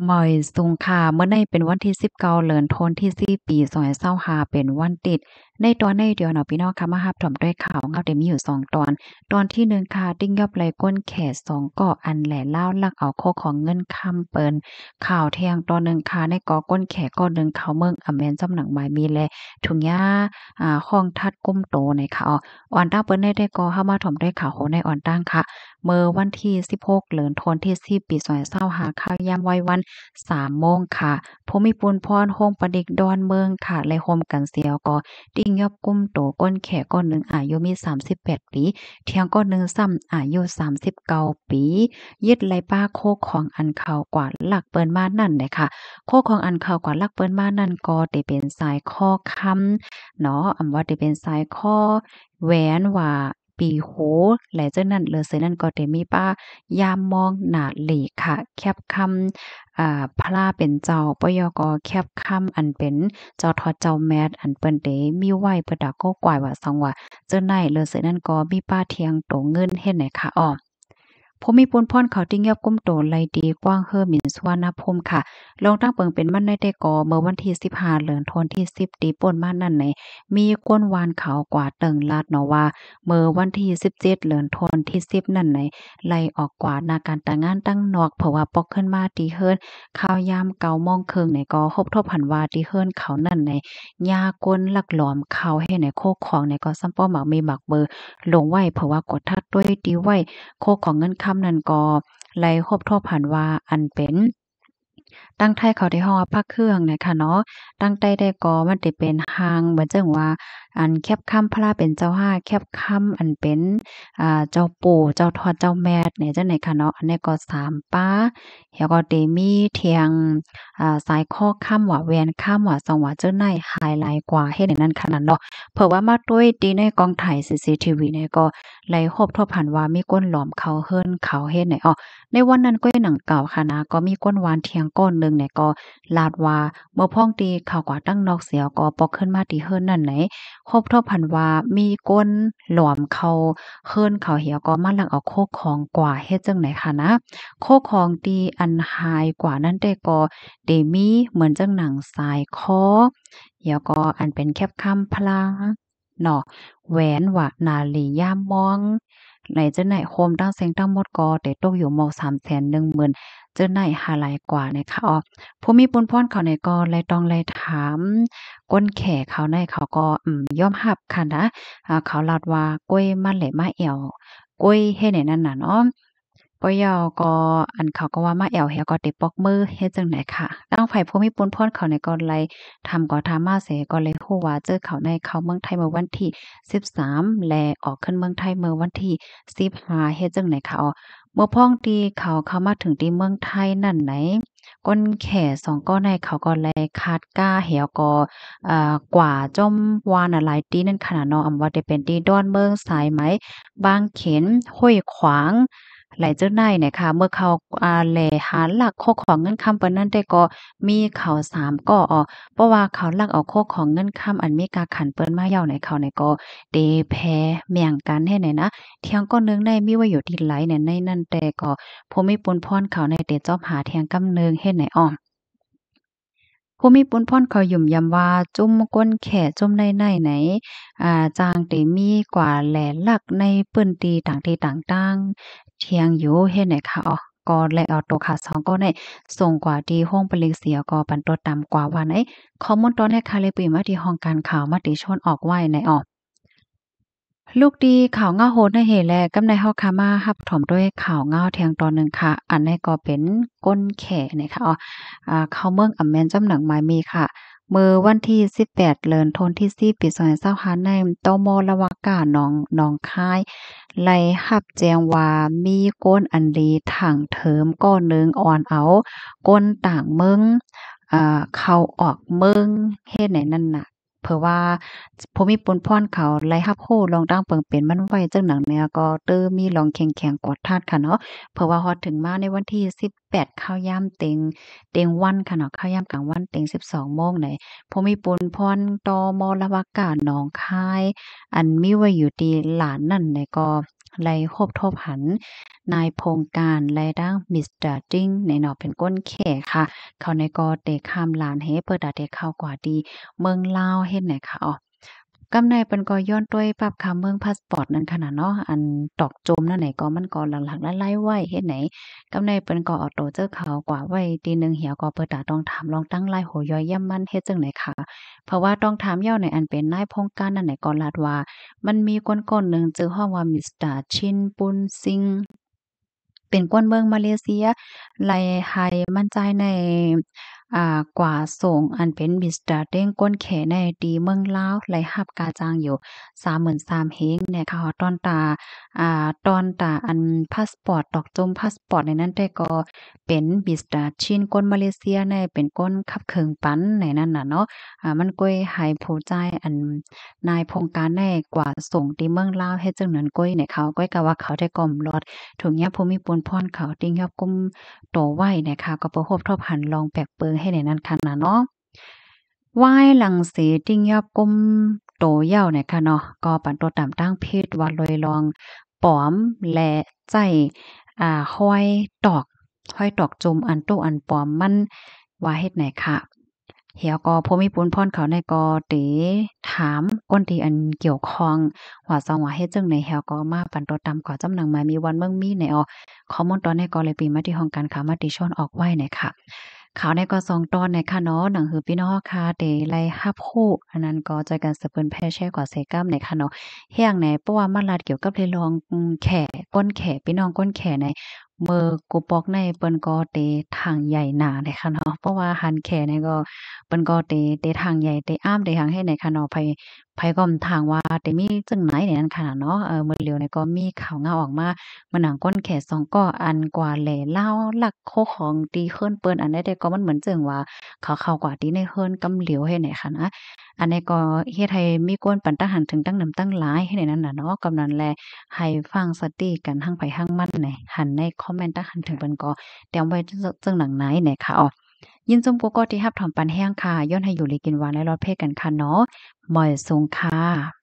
ໝາຍສູງຄ່ະ ມື້ນີ້ເປັນວັນທີສິບເກົ້າ ເດືອນທັນວາ ປີສອງພັນຊາວຫ້າ ເປັນວັນຕິດ. ໃນຕອນນີ້ດຽວເນາະ ພີ່ນ້ອງຄ່ະ ມາຮັບຊົມດ້ວຍຂ່າວເງົາ ໄດ້ມີຢູ່ສອງຕອນ. ຕອນທີໜຶ່ງຄ່ະ ຕິງຍອບໄລ່ກົ້ນແຂສອງກໍ ອັນແຫຼ້ລາວລັກເອົາໂຄຂອງເງິນຄຳເພິ່ນ. ຂ່າວທ່ຽງຕອນໜຶ່ງຄ່ະ ໃນກໍກ້ນແຂກ້ອນໜຶ່ງເຂົ້າເມືອງ ອຳແມ່ນຈຳໜັງໝາຍມີ ແລະ ທຸງຫຍ້າ ອາ ຫ້ອງທັດກຸມໂຕໃນຄ່ະ. ອອນຕາງເປີດໃນແຕ່ກໍ ເຮົາມາຊົມດ້ວຍຂ່າວໂຫໃນອອນຕາງຄ່ະ. ເມື່ອວັນທີສິບຫົກ ເດືອນທັນວາ ປີສອງພັນຊາວຫ້າ ຂ່າວຍາມໄວວັນ ສາມໂມງຄ່ະ ພູມິປຸນພອນ ໂຮງປະດິດດອນເມືອງຄ່ະ ໄດ້ຮ່ວມກັນສຽວກໍ ຕິງຍອບກຸມໂຕກົ້ນແຂກ້ອນໜຶ່ງ ອາຍຸມີສາມສິບແປດປີ, ທ່ຽງກ້ອນໜຶ່ງຊ້ຳ ອາຍຸສາມສິບເກົ້າປີ, ຍຶດໄລ່ປ້າໂຄຂອງອັນເຂົາກວາດລັກເພິ່ນມານັ້ນແຫຼະຄ່ະ. ໂຄຂອງອັນເຂົາກວາດລັກເພິ່ນມານັ້ນກໍໄດ້ເປັນສາຍຄໍຄຳເນາະ, ອຳວ່າໄດ້ເປັນສາຍຄໍ ແຫວນວ່າ ປີໂຫ ແລະ ຈາກນັ້ນ ເຫຼືອເສຍນັ້ນກໍໄດ້ມີປ້າຢ້າມມອງນາລີຄ່ະ, ແຄບຄຳ ອ່າ ພະເປັນເຈົ້າ ປະຍອກ ກໍແຄບຄຳອັນເປັນເຈົ້າທອດເຈົ້າແມ່ນ ອັນເພິ່ນໄດ້ມີໄວ້ເພື່ອດາກກົວກວາຍວ່າຊອງວ່າ ເຈົ້ານາຍ ເຫຼືອເສຍນັ້ນກໍມີປ້າທ່ຽງໂຕເງິນເຮັດໃນຄ່ະ. ອໍ ພູມິປຸນພອນເຂົາຕິງຍອບກຸມໂຕໄລ່ທີ່ກວ້າງເຮີໝິນສຸວັນນະພູມຄ່ະ. ລອງຕັ້ງເປີງເປັນມາໃນແຕ່ກໍ ເມື່ອວັນທີສິບຫ້າ ເດືອນທັນວາ ທີ່ຜ່ານມານັ້ນໃນ ມີຄົນວານເຂົາກວາດເຕີງລາດເນາະວ່າ ເມື່ອວັນທີສິບເຈັດ ເດືອນທັນວາ ທີ່ຜ່ານມານັ້ນໃນ ໄລ່ອອກກວາດນາການຕາງງານຕາງນອກ ເພາະວ່າປອກຂຶ້ນມາທີ່ເຮືອນ ຂ່າວຍາມເກົ້າໂມງເຄິ່ງໃນກໍພົບທົບຫັນວ່າ ທີ່ເຮືອນເຂົານັ້ນໃນ ຍາມຄົນລັກຫຼອມເຂົ້າເຮັດໃນໂຄຂອງໃນກໍຊ້ຳປ້ອມໝາກມີໝາກເບີລົງໄວ້ ເພາະວ່າກົດທັດໂດຍທີ່ໄວ້ໂຄຂອງເງິນຄຳນັ້ນກໍໄດ້ພົບທົບຫັນວ່າ ອັນເປັນ ທາງໄທເຂົາໄດ້ຮ້ອງວ່າພະເຄື່ອງນະຄະເນາະ, ທາງໃຕ້ໄດ້ກໍມັນໄດ້ເປັນຮ່າງ ເໝືອນຈັ່ງວ່າ ອັນແຄບຄຳພະເປັນເຈົ້າຫ້າ ແຄບຄຳອັນເປັນ ອ່າ ເຈົ້າປູ່ ເຈົ້າທອດ ເຈົ້າແມ່ນ ແນວຈັ່ງໃດຄະເນາະ. ອັນນີ້ກໍສາມປາ ແລ້ວກໍໄດ້ມີທຽງ ອ່າ ສາຍຄໍຄຳວ່າ ແຫວນຄຳວ່າ ສອງວ່າ ເຈົ້ານາຍ ຫຼາຍໆກວ່າເຮັດໃນນັ້ນຂະໜາດເນາະ. ເພາະວ່າມາໂຕຍຕີໃນກ້ອງຖ່າຍ ຊີຊີທີວີ ນີ້ກໍໄດ້ພົບທົບຫັນວ່າມີຄົນຫຼອມເຂົ້າເຮືອນເຂົາເຮັດໃນ ອໍ ໃນວັນນັ້ນກໍຫຍັງເກົ່າຂະນະ ກໍມີຄົນວານທຽງກ້ອນໜຶ່ງໃນກໍລາດວ່າ ເມື່ອພອງທີ່ເຂົາກວາດຕັ້ງນອກເສຍ ກໍປອກຂຶ້ນມາທີ່ເຮືອນນັ້ນໃນ ພົບທົບຫັນວ່າມີຄົນຫຼອມເຂົ້າເຮືອນເຂົາ ແລ້ວກໍມາລັກເອົາໂຄຂອງກວາເຮັດຈັ່ງໃດຄະນະ. ໂຄຂອງທີ່ອັນຫາຍກວານັ້ນແຕ່ກໍໄດ້ມີເໝືອນຈັ່ງໜັງສາຍຄໍ ແລ້ວກໍອັນເປັນແຄບຄຳພະ ເນາະ ແຫວນວ່ານາລີ ຍາມມອງ ໃນເຈົ້າໃນ ໂຮມທັງເສັງທັງໝົດກໍໄດ້ຕົກຢູ່ໝົດສາມແສນໜຶ່ງໝື່ນເຈົ້າໃນ ຫາຫຼາຍກວ່າໃນຄະ. ອໍ ຜູ້ມີບຸນພອນເຂົາໃນກໍໄດ້ຕ້ອງໄດ້ຖາມກົ້ນແຂເຂົາໃນ ເຂົາກໍ ອືມ ຍອມຮັບຄະນະ. ອາ ເຂົາລາດວ່າກ້ວຍມາແຫຼະມາແອວ ກ້ວຍເຮັດໃນນັ້ນນະເນາະ. ປະເຍົາກໍ ອັນເຂົາກໍວ່າມາແອວແຮວກໍໄດ້ປອກມືເຮັດຈັ່ງໃດຄະ. ທາງຝ່າຍຜູ້ມີບຸນພອນເຂົາໃນກໍໄດ້ຖາມກໍຖາມມາເສ ກໍເລີຍຮູ້ວ່າເຈີເຂົາໃນເຂົ້າເມືອງໄທເມື່ອວັນທີສິບສາມ ແລະ ອອກຂຶ້ນເມືອງໄທເມື່ອວັນທີສິບຫ້າ ເຮັດຈັ່ງໃດຄະ. ເມື່ອພອງທີ່ເຂົາເຂົ້າມາເຖິງທີ່ເມືອງໄທນັ້ນໃນ ກົ້ນແຂສອງກ້ອນໃນເຂົາກໍໄດ້ຄາດກ້າແຮວກໍ ເອີ ກວ່າຈົ່ມວ່ານະຫຼາຍທີ່ນັ້ນຂະນະເນາະ. ອຳວ່າຈະເປັນທີ່ດອນເມືອງ ສາຍໄໝ ບາງເຂນ ຫ້ວຍຂວາງ ຫຼາຍເຈົ້າໃນນະຄະ. ເມື່ອເຂົາ ອາ ແລຫາລັກໂຄຂອງເງິນຄຳເພິ່ນນັ້ນແຕ່ກໍມີເຂົາສາມກໍ ເພາະວ່າເຂົາລັກເອົາໂຄຂອງເງິນຄຳອັນມີກາຂັນເພິ່ນມາເຍົາໃນເຂົາໃນກໍເຕແພແມ່ງກັນເຮັດໃນນະ. ທຽງກ້ອນໜຶ່ງໃນມີໄວ້ຢູ່ທີ່ໄຫຼໃນນັ້ນແຕ່ກໍ ຜູ້ມີປຸນພອນເຂົາໃນເຕຈອບຫາທຽງກຳໜຶ່ງເຮັດໃນອອມ. ຜູ້ມີປຸນພອນເຂົາຫຍຸມຢຳວ່າ ຈຸ້ມກົ້ນແຂຈຸ້ມໃນໃນໃນ ອາ ຈ້າງເຕມີກວ່າແລລັກໃນພື້ນທີ່ຕ່າງທີ່ຕ່າງໆ ທຽງຢູ່ເຮັດໃນຄະ. ກໍແລເອົາໂຕຂາສອງກໍໃນສົ່ງກວ່າທີ່ໂຮງຜະລິດເສຍກໍປັນຕົວຕາມກວ່າວ່າໃນ. ຂໍ້ມູນຕອນໃນຄະເລປຸຍມາທີ່ຫ້ອງການຂ່າວມະຕິຊົນອອກໄວ້ໃນອອມ. ລູກດີຂ່າວເງົາໂຫດໃນເຫແລະ ກຳໃນເຮົາຄະມາຮັບຖົມດ້ວຍຂ່າວເງົາແທງຕອນໜຶ່ງຄະ. ອັນໃນກໍເປັນກົ້ນແຂໃນຄະ ອາ ເຂົ້າເມືອງອຳແມ່ນຈຳໜັງມາຍມີຄະ. ເມື່ອວັນທີສິບແປດ ເດືອນທັນທີສີ່ ປີສອງພັນຊາວຫ້າ ໃນ ຕມ ລະວະກາ ໜອງ ໜອງຄາຍ ໄດ້ຮັບແຈ້ງວ່າມີຄົນອັນດີຖັງເທີມກ້ອນໜຶ່ງອ່ອນເອົາຄົນຕ່າງເມືອງ ອາ ເຂົ້າອອກເມືອງເຮັດໃນນັ້ນນະ. ເພາະວ່າຜູ້ມີປຸນພອນເຂົາໄດ້ຮັບຮູ້ລອງຕັ້ງເປີງເປັນມັນໄວ້ຈັ່ງໜັງແນວ ກໍເຕີມີລອງແຂງໆກວດທາດຄະເນາະ. ເພາະວ່າຮອດເຖິງມາໃນວັນທີສິບແປດ ຄາວຍາມເຕັງ ເຕັງວັນຄະເນາະ ຄາວຍາມກາງວັນເຕັງສິບສອງໂມງໃນ ຜູ້ມີປຸນພອນ ຕມ ລະວະກາ ໜອງຄາຍ ອັນມີໄວ້ຢູ່ທີ່ຫຼານນັ້ນໃນ ກໍ ໄດ້ພົບທົບຫັນນາຍພົງການ ແລະ ທັງມິສເຕີ ຈິງ ນີ້ເນາະ ເປັນຄົນແຂກເຂົານີ້ກໍໄດ້ຂ້າມລານເຮ ເພື່ອຕາໄດ້ເຂົ້າກວ່າທີ່ເມືອງລາວເຮັດໃນຂາວ ກຳໃນເພິ່ນກໍຍ້ອນຕົວະປັບຄຳເມືອງພາສປອດນັ້ນຂະໜາດເນາະ ອັນຕອກໂຈມນັ້ນໃນກໍມັນກໍຫຼັກໆຫຼາຍໆໄວ້ເຮັດໃນ ກຳໃນເພິ່ນກໍເອົາໂຕເຈົ້າຂາວກວ່າໄວ້ທີ່ໜຶ່ງ ເຮົາກໍເປີດຕາຕ້ອງຖາມລອງຕັ້ງຫຼາຍຫົວຍ່ອຍຢ້ຳມັນເຮັດຈັ່ງໃດຂະ ເພາະວ່າຕ້ອງຖາມຍ້ອນໃນອັນເປັນນາຍໂຄງການນັ້ນໃນກໍລາດວ່າ ມັນມີຄົນຄົນໜຶ່ງຊື່ຮ້ອງວ່າມິສເຕີ ຊິນ ປຸນ ຊິງ ເປັນຄົນເມືອງມາເລເຊຍ ແລະ ໃຫ້ມັນຈ່າຍໃນ ອາ ກວ່າສົ່ງອັນເປັນມິສເຕີ ເຕັງ ຄົນແຂໃນທີ່ເມືອງລາວ ແລະ ຮັບຄ່າຈ້າງຢູ່ສາມໝື່ນສາມເຮງແນະ ຄ່າຮອດຕອນຕາ ອາ ຕອນຕາອັນພາສປອດ ຕອກໂຈມພາສປອດໃນນັ້ນແຕ່ກໍເປັນມິສເຕີ ຊິນ ຄົນມາເລເຊຍໃນເປັນຄົນຂັບເຄື່ອງປັນໃນນັ້ນນະເນາະ ອາ ມັນກໍເລີຍໃຫ້ຜູ້ຈ່າຍອັນ ນາຍໂຄງການໃນກວ່າສົ່ງທີ່ເມືອງລາວເຮັດຈັ່ງນັ້ນກ້ອຍໃນເຂົາ ກ້ອຍກະວ່າເຂົາໄດ້ກ້ອມລອດ ຖືກຍາມຜູ້ມີປຸນພອນເຂົາຕິງຍອບກຸມໂຕໄວ້ໃນເຂົາ ກໍໄປພົບທົບຫັນລອງແປກເປີງໃຫ້ໃນນັ້ນຄັນນະເນາະ ວາຍຫຼັງເສຕິງຍອບກຸມໂຕເຍົາໃນຂະເນາະ ກໍປັນໂຕຕາມທາງເພຈວ່າລວຍລອງປອມ ແລະ ໃຊ້ ອາ ຮອຍຕອກ ຮອຍຕອກຈຸ່ມອັນຕູ້ອັນປອມມັນວ່າເຮັດໃນຂະ ແລ້ວກໍຜູ້ມີປຸນພອນເຂົາໃນກໍເຕຖາມຄົນທີ່ອັນກ່ຽວຂ້ອງວ່າຊອງວ່າເຮັດຈັ່ງໃດ ແລ້ວກໍມາປັນໂຕຕາມກວ່າຈຳໜັງມາມີວັນເມືອງມີໃນອອກ ຂໍ້ມູນຕອນໃນກໍເລີຍປີມາທີ່ຫ້ອງການຂ່າວມະຕິຊົນອອກໄວ້ໃນຂະ ຂ່າວໃນກໍສອງຕອນໃນຂະເນາະ ໜັງຫືອພີ່ນ້ອງເຮົາຄະເຕໄດ້ຮັບຮູ້ ອັນນັ້ນກໍຊ່ອຍກັນສະເປີ້ນແຜ່ແຊກວ່າເສກຳໃນຂະເນາະ ແຮງໃນ ເພາະວ່າມາລາດກ່ຽວກັບເລື່ອງຂອງແຂ ຄົນແຂ ພີ່ນ້ອງຄົນແຂໃນ ເມື່ອກູປອກໃນເພິ່ນກໍເຕຖາງໃຫຍ່ໜາໃນຂະເນາະ ເພາະວ່າຫັນແຂໃນກໍ ເພິ່ນກໍເຕ ເຕຖາງໃຫຍ່ ເຕອ້າມ ເຕຫຍັງໃຫ້ໃນຂະເນາະ ໃຜ ໃຜກໍຖາງວ່າເຕມີຈັ່ງໃດໃນນັ້ນຂະເນາະ ເອີ ມື້ຫຼຽວໃນກໍມີຂ່າວງາວອອກມາ ເໝືອນໜັງຄົນແຂສອງກໍອັນກວ່າແຫຼລາວລັກໂຄຂອງທີ່ເຮືອນເພິ່ນ ອັນໃດແຕ່ກໍມັນເໝືອນເຊິ່ງວ່າ ເຂົາເຂົ້າກວ່າທີ່ໃນເຮືອນກຳຫຼຽວໃຫ້ໃນຂະນະ ອັນໃດກໍເຮັດໃຫ້ມີຄົນປັນຕາຫັນເຖິງຕັ້ງນຳຕັ້ງຫຼາຍໃຫ້ໃນນັ້ນນະເນາະ ກຳນັ້ນແລະ ໃຫ້ຟັງສະຕິກັນທັງໃຜທັງມັນໃນ ຫັນໃນຄອມເມັນຕາຫັນເຖິງເພິ່ນກໍຕຽມໄວ້ເຊິ່ງໜັງໃນໃນຂະ ຍິນຊົມກູກໍທີ່ຮັບຖອມປັນແຮງຂະ ຍ້ອນໃຫ້ຢູ່ດີກິນຫວານ ແລະ ລອດເພກັນຂະເນາະ ໝ້ອຍສູງຂະ.